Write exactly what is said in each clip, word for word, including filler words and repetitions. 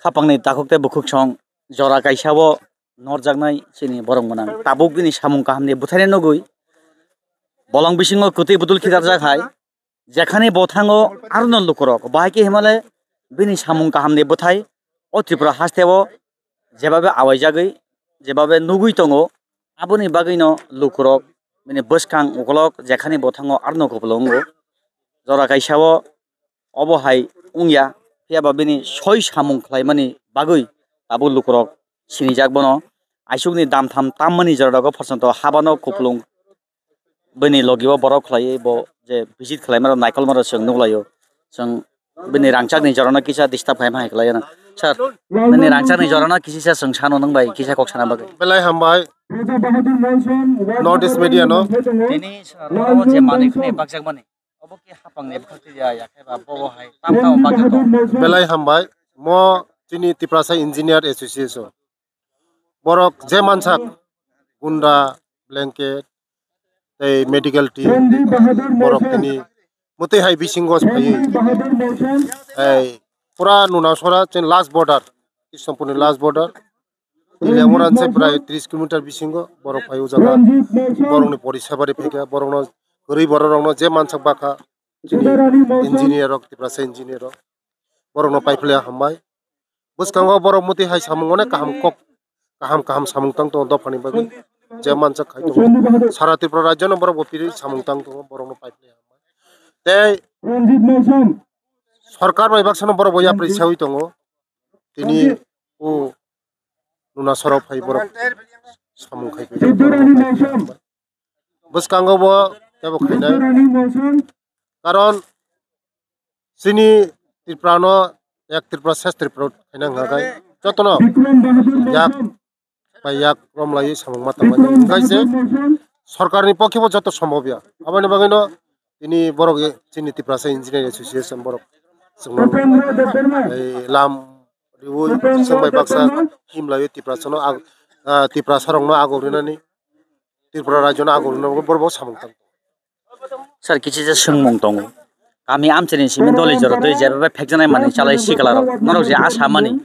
Hapangni takhuk tei bukhuk song jora kaisa o norjaknai chini borok gwnang. Tabuk bini samung kahamni bwthaino nugwi bolong bisingo kwtwi budul khitarjak hai. Jekhani bo thango arono lukurok, bahai khe himale bini samung kahamni bwthai o Tripura hasteo jebabe awaijagwi, jebabe nugwi tongo, aboni bagwino lukurok bini bwskang ukolok jekhani bo thango arono kupulung wngo. Jora kaisa o obo hai wngya, phiya ba bini soi samung khlaimani bagwi tabuk lukurok sinijak bono. Aisukni dam tham tammani jora rogo phorsonto habano kupulung bini logi o borok khlaiwi bo je visit khlaima rok naikol ma rok chwng nuk laio. Chwng bini rangchak ni jora no kisa disturb khaima hai khlai ano. Sir, bini rangchak ni jora no kisa chwng sano nwng bai kisa kok sana bagwi. Belai hambai. North East Media no. Tini sir, oro je manwi khne bakjak mani. Obo khe hapang ni bwkhak twi ya, ya khe ba bo bo hai tam tamo bagwi tongo. Belai hambai. Mo chini Tiprasa Engineer Association. Borok je mansak gunda, blanket, tei medical team, borok tini mwtwi hai bisingo phaiwi. Ei, pura Nunasora chini last border, Krishnapurni last border. Tini amo ranse prai tris kilometer bisingo borok phai o jaga. Borokni pori sebari phaikha, borokno kwrwi borok rokno je mansak bakha, chini engineer rok, Tiprasa engineer rok, borokno paiphlaiya hambai. Bwskango borok mwtwi hai samung onek kaham kok, kaham kaham samung tang tongo dophani bagwi. Je mansak khai tongo. Sara Tripura rajyo no borok bo piri samung tang tongo, borokno paiphlaiya hambai. Tei sorkar bai baksano borok bo yapri sawi tongo. Tini o Nunasora phai borok samung khai phai. Bwskango bo tebo khainai. Karon chini Tripura no ek Tripura ses Tripura khaina hwnka khe jotono yak bai yak romlaiwi samung ma tangmani. Hwnkhai se sorkarni pokhe bo joto sombhob ya. Aboni bagwino tini borok chini Tiprasa Engineer Association borok chwngno, ei, lam riwi chwng bai baksa himlaiwi Tiprasa no ag-, ah, Tiprasa rokno agok rinani, Tripura rajyo no agok rinani borok bo samung tang. Sir, kichisa swngmung tongo. Kami amchaini simi doli jora twi jeba bai phekjaknai manwi chalai sikla rok. Norok je asa mani,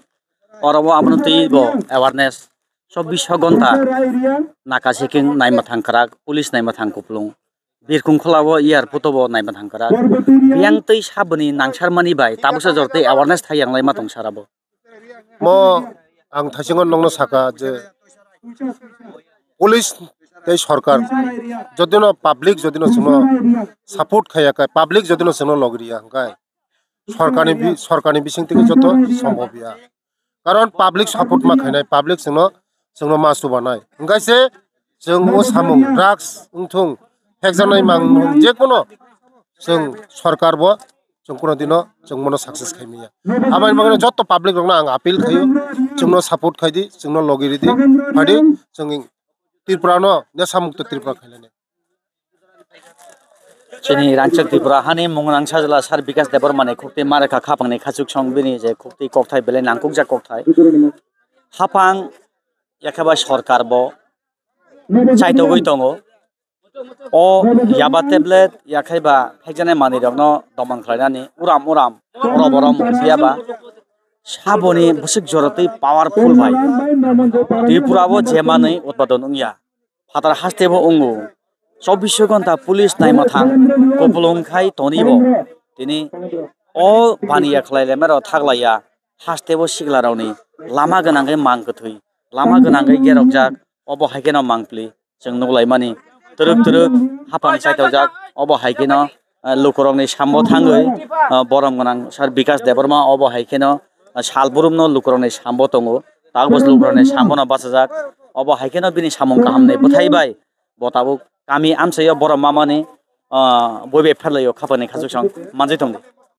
oro bo abono twi bo awareness. Chobbish ghonta naka checking naima thang kwrak, police naima thang kupulung. Birkhung khola bo airport o bo naima thang kwrak. Biyang twi saboni nangsar mani bai tabuksa jora twi awareness thai yang lai ma tong sara bo. Mo ang thaisingo nokno saka je police tei sorkar jodino public jodino chwngno support khaiya khe, public jodino chwngno logriya hwnkhe sorkarni bi-, sorkarni bising twi joto sombhob ya. Karon public support ma khainai, public chwngno, chwngno ma chubanai. Hwnkhe se chwng o samung drugs wngthung, phekjaknai mang wngthung, jekono chwng sorkar bo chwng kono dino chwng bono success khai manya. Aboni bagwino joto public rokno ang appeal khaio, chwngno support khai di, chwngno logi ridi, phadi chwng Tripura no nesa mukto Tripura khainani. Chini rangchak Tripura hani mung nang sajla Sir Bikash Debbarma ni khukti ma rekha khapang ni khachuk song bini je khukti kokthai belai nangkukjak kokthai. Haphang yakheba sorkar bo chaitogwi tongo. O yaba tablet yakhai ba phekjaknai manwi rokno doman khlainani uram uram oro boro mung phiya ba saboni bwswk jorotwi powerful bai Tripura o je manwi utpadon wngya. Phatar haste bo wngo. Chobbish ghonta police naima thang kupulung khai toni bo. Tini o baniya khlai lemero thaglaiya haste bo sikla rokni lama gwnangwi mang kwthwi, lama gwnangwi gerokjak, obo hai kheno mangpli. Chwng nuglaimani twrwk twrwk haphang chaithokjak, obo hai kheno, eh, lukurokni sambo thangwi, eh, borom gwnang Sir Bikash Debbarma obo hai kheno, eh, sal burumno lukurokni sambo tongo, tabuk bo lukurokni sambono bachajak, obo hai kheno bini samung kahamni bwthai bai bo tabuk kami amchaio borom mamani, eh, bui bai pherlaio khapangni khachuk song manjui tongdi.